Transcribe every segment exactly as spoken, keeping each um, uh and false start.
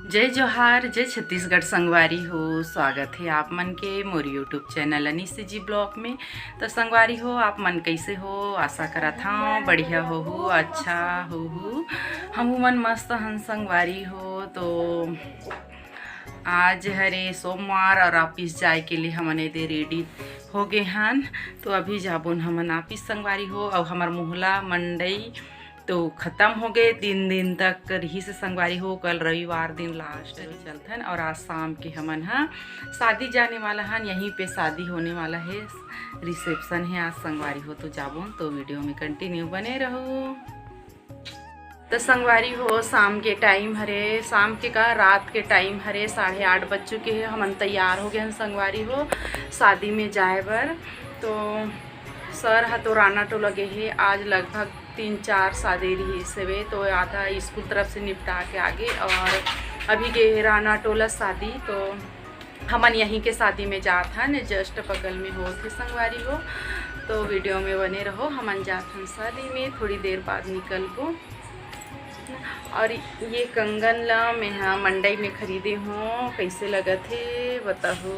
जय जोहार, जय छत्तीसगढ़ संगवारी हो। स्वागत हे आप मन के मोर YouTube चैनल अनीस जी ब्लॉग में। तो संगवारी हो, आप मन कैसे हो? आशा करत हव बढ़िया होहू, अच्छा होहू। हमू मन मस्त हन संगवारी हो। तो आज हरे सोमवार और ऑफिस जाए के लिए हमन एदे रेडी हो गे हन। तो अभी जाबोन हमन ऑफिस संगवारी हो। और हमर मोहला मंडई तो खत्म हो गए, तीन दिन तक रहिस संगवारी हो। कल रविवार दिन लास्ट चलथन और आज शाम के हमन ह शादी जाने वाला हन। यहीं पे शादी होने वाला है, रिसेप्शन है आज संगवारी हो। तो जाबोन, तो वीडियो में कंटिन्यू बने रहू। तो संगवारी हो, शाम के टाइम हरे, शाम के का, रात के टाइम हरे, साढ़े आठ बज चुके हैं। हमन तैयार हो गए हैं संगवारी हो शादी में जाए बर। तो सर ह तो राना टोला गे हे। आज लगभग तीन चार शादी रहिस हवे, तो आधा स्कूल तरफ से निपटा के आगे और अभी गे हे राना टोला शादी। तो हमन यहीं के शादी में जात हन, जस्ट बगल में होत हे संगवारी हो। तो वीडियो में बने रहो, हमन जात हन शादी में, थोड़ी देर बाद निकलबो। और ये कंगन ला मैं हा मंडई में खरीदे हूँ, कैसे लगत हे बताहू।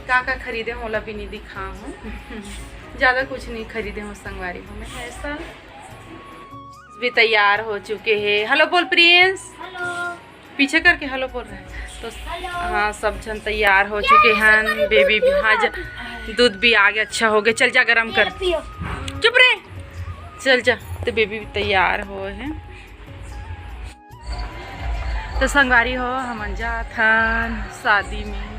का का खरीदे हूँ ओला भी नहीं दिखा हूँ। ज़्यादा कुछ नहीं खरीदे हूँ संगवारी हूँ मैं। ऐसा भी तैयार हो चुके हैं। हेलो बोल प्रिंस। हेलो। पीछे करके हेलो बोल रहे हैं। तो हेलो। हाँ, सब झन तैयार हो चुके हैं। बेबी भी, हाँ, जा, दूध भी आ गया, अच्छा हो गया। चल जा, गरम कर। पियो। चुप रे, चल जा। तो बेबी भी तैयार हो हैं। तो संगवारी हो, हमन जात हन शादी में।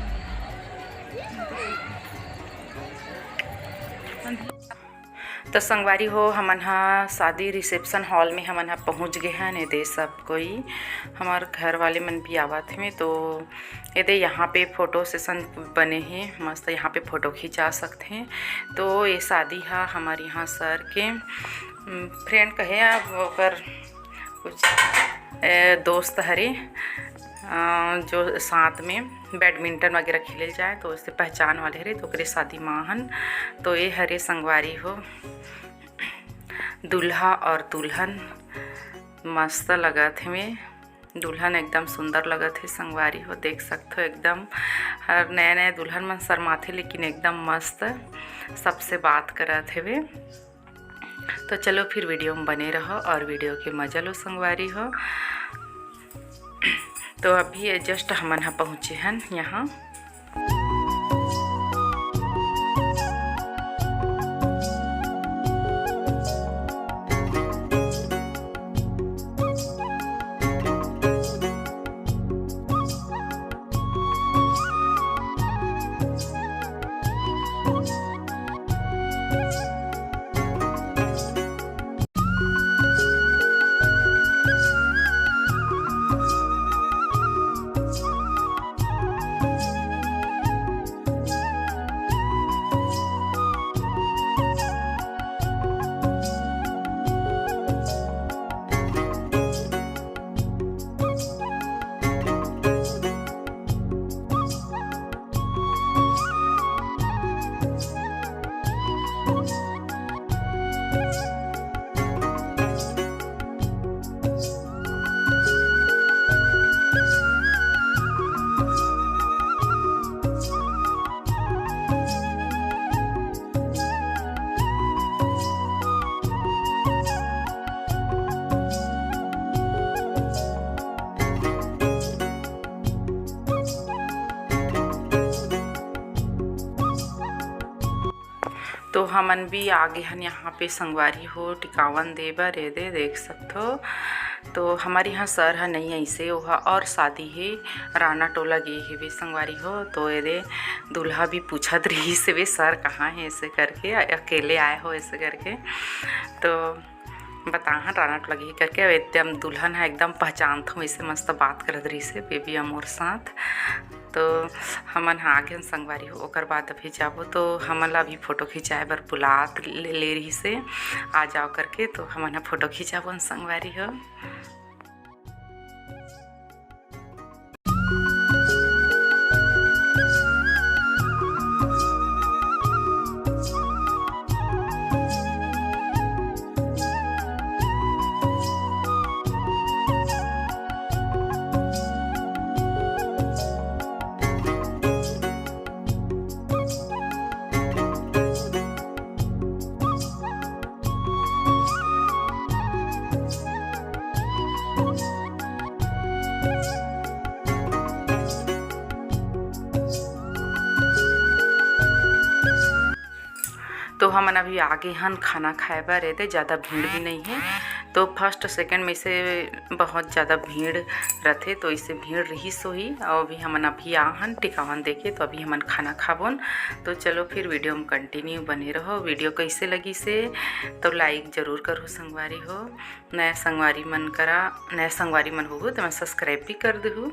तो संगवारी हो, हमन ह शादी रिसेप्शन हॉल में हमन ह पहुँच गए हन। एदे सब कोई, हमर घर वाले मन भी आवत हवे। तो एदे यहाँ पे फोटो सेशन बने हे, मस्त यहाँ पे फोटो खिंचा सकथे। तो ये शादी ह हमर यहाँ सर के, उम, फ्रेंड कहे, अब ओकर कुछ, ए, दोस्त हरे, अ, जो साथ में बैडमिंटन वगैरह खेले जाए, तो उससे पहचान वाले हरे, तो ओकरे शादी मा हन। तो ये हरे संगवारी हो, दूल्हा और दुल्हन मस्त लगत हवे। दुल्हन एकदम सुंदर लगत हे संगवारी हो, देख सकथो एकदम। हर नया नया दुल्हन मन शर्माथे, लेकिन एकदम मस्त सबसे बात करत हवे। तो चलो फिर वीडियो में बने रहो और वीडियो के मजा लो संगवारी हो। तो अभी ये जस्ट हमन ह पहुँचे हन यहाँ। तो हमन भी आगे हन यहाँ पे संगवारी हो टिकावन दे बर। एदे देख सकथो, तो हमर यहाँ सर ह नइ आइसे, ओहा और शादी हे, राना टोला गे हेवे संगवारी हो। तो एदे दूल्हा भी पूछत रहिस हेवे, "सर कहाँ हे?" ऐसे करके, "अकेले आए हो?" ऐसे करके। तो बताहन राना टोला गे करके, अब एकदम दुल्हन ह एकदम पहचानथों, वैसे मस्त बात करत रहिस हे बेबी अमोर साथ। तो हमन ह आगे हन संगवारी हो, ओकर बाद अभी जाबो। तो हमन ला अभी फोटो खिंचाए बर बुलात ले, ले रहिस हे, आ जाओ करके। तो हमन ह फोटो खिंचाबो संगवारी हो। तो हमन अभी आगे हन खाना खाए बर, एदे ज़्यादा भीड़ भी नहीं है। तो first second में से बहुत ज़्यादा भीड़ रथे, तो इसे भीड़ रहिस होही। और अभी हमन अभी आ हन टिकावन देखे, तो अभी हमन खाना खाबोन। तो चलो फिर video में continue बने रहो। Video कैसे लगिस हे तो like जरूर करो संगवारी हो। नया संगवारी मन करा, नया संगवारी मन होहू, त मैं subscribe भी कर देहू।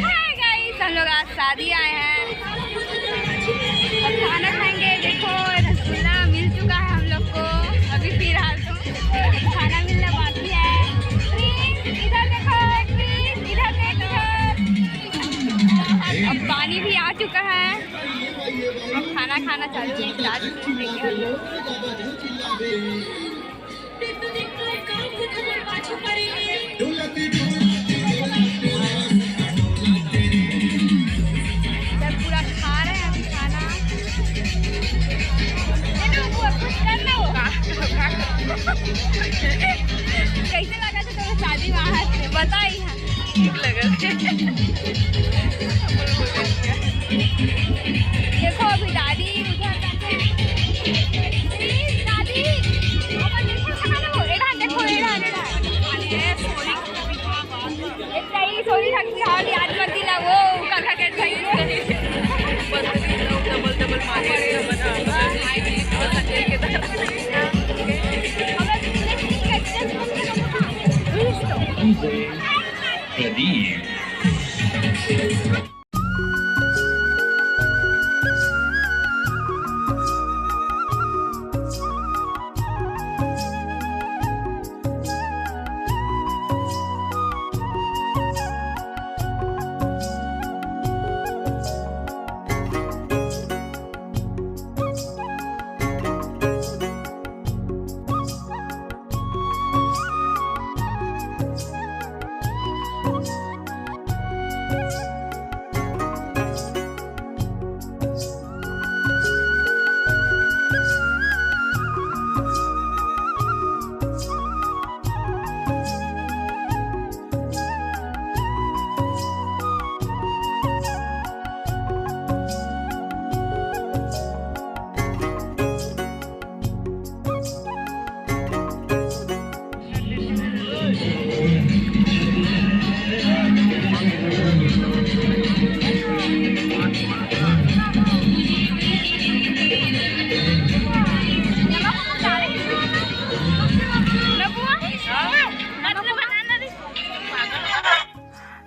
Hi guys, हम लोग आज शादी आए हैं। अब खाना खाएंगे। देखो, रसगुल्ला मिल चुका है हम लोग को। अभी फिलहाल तो खाना मिलना बाकी है। Please, इधर देखो, please, इधर देख, इधर। अब पानी भी आ चुका है। अब खाना खाना चालू है। इधर पूरा खा रहे हैं अभी खाना। ये ना, वो कुछ करना होगा। कैसे लगा था तुम्हें शादी वहाँ से? बताइए। ठीक लगा। देखो, अभी दादी उधर बैठे हैं। प्लीज, दादी, अब देखो, कहाँ वो? एड़ा देखो, एड़ा, एड़ा। अरे, sorry। इतना ही sorry था कि हाँ, याद मत दिला, वो कल का कहता ही। Double, double मारे। प्रदीप।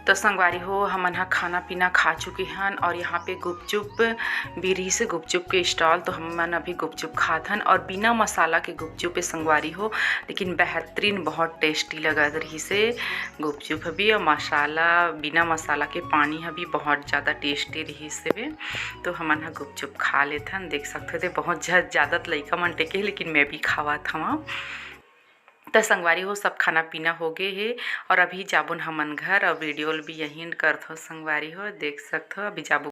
तो संगवारी हो, हमन ह खाना पीना खा चुके हन और यहाँ पे गुपचुप भी रहिस हे, गुपचुप के stall। तो हमन अभी गुपचुप खात हन और बिना मसाला के गुपचुप हे संगवारी हो, लेकिन बेहतरीन, बहुत tasty लगत रहिस हे गुपचुप भी। और मसाला, बिना मसाला के पानी ह भी बहुत ज़्यादा tasty रहिस हे। तो हमन ह गुपचुप खा लेथन। देख सकत हो, बहुत झ-, ज़्यादा त लइका मन टेके हे, लेकिन मैं भी खावत हवं। त संगवारी हो, सब खाना पीना हो गे हे और अभी जाबोन हमन घर। और video ल भी यहीं end करथो संगवारी हो। देख सकथो, अभी जाबो